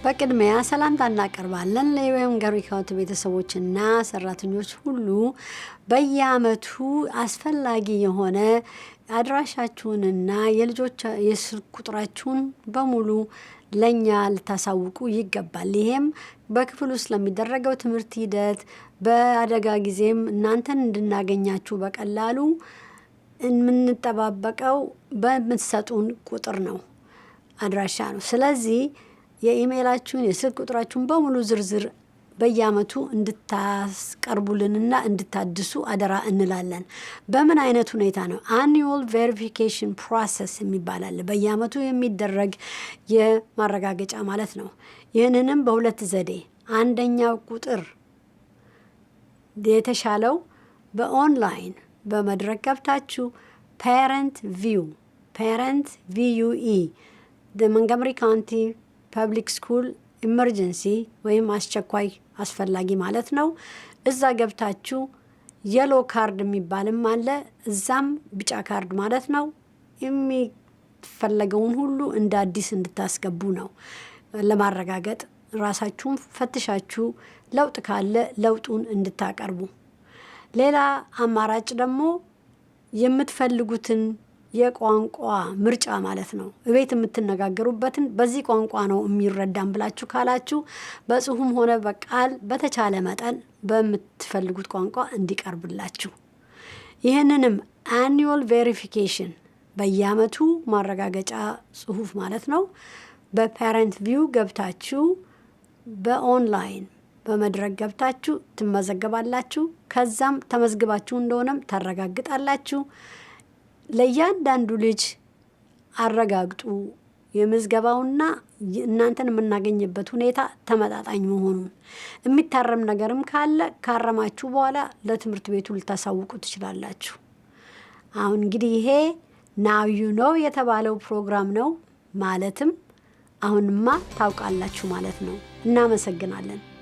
በቅድሚያ ሰላምታ እናቀርባለን ለየሞንትጎመሪ ካውንቲ ቤተሰቦችና ሰራተኞች ሁሉ። በየአመቱ አስፈላጊ የሆነ አድራሻችሁንና የልጆች የስልክ ቁጥራችሁን በሙሉ ለእኛ ልታሳውቁ ይገባል። ይሄም በክፍል ውስጥ ለሚደረገው ትምህርት ሂደት፣ በአደጋ ጊዜም እናንተን እንድናገኛችሁ በቀላሉ የምንጠባበቀው በምትሰጡን ቁጥር ነው፣ አድራሻ ነው። ስለዚህ የኢሜይላችሁን፣ የስልክ ቁጥራችሁን በሙሉ ዝርዝር በየአመቱ እንድታስቀርቡልንና እንድታድሱ አደራ እንላለን። በምን አይነት ሁኔታ ነው? Annual verification process የሚባል አለ። በየአመቱ የሚደረግ የማረጋገጫ ማለት ነው። ይህንንም በሁለት ዘዴ፣ አንደኛው ቁጥር የተሻለው በኦንላይን በመድረክ ገብታችሁ Parent Vue, Parent VUE, Montgomery County Public School emergency ወይም አስቸኳይ አስፈላጊ ማለት ነው። እዛ ገብታችሁ yellow card የሚባልም አለ። እዛም ቢጫ ካርድ ማለት ነው። የሚፈለገውን ሁሉ እንደ አዲስ እንድታስገቡ ነው ለማረጋገጥ፣ ራሳችሁን ፈትሻችሁ ለውጥ ካለ ለውጡን እንድታቀርቡ። ሌላ አማራጭ ደግሞ የምትፈልጉትን የቋንቋ ምርጫ ማለት ነው። እቤት የምትነጋገሩበትን በዚህ ቋንቋ ነው የሚረዳን ብላችሁ ካላችሁ በጽሁፍም ሆነ በቃል በተቻለ መጠን በምትፈልጉት ቋንቋ እንዲቀርብላችሁ። ይህንንም annual verification በየአመቱ ማረጋገጫ ጽሁፍ ማለት ነው። በ Parent Vue ገብታችሁ በኦንላይን በመድረክ ገብታችሁ ትመዘገባላችሁ። ከዛም ተመዝግባችሁ እንደሆነም ታረጋግጣላችሁ። ለእያንዳንዱ ልጅ አረጋግጡ የምዝገባውና እናንተን የምናገኝበት ሁኔታ ተመጣጣኝ መሆኑን። የሚታረም ነገርም ካለ ካረማችሁ በኋላ ለትምህርት ቤቱ ልታሳውቁ ትችላላችሁ። አሁን እንግዲህ ይሄ Now You Know የተባለው ፕሮግራም ነው። ማለትም አሁንማ ታውቃላችሁ ማለት ነው። እናመሰግናለን።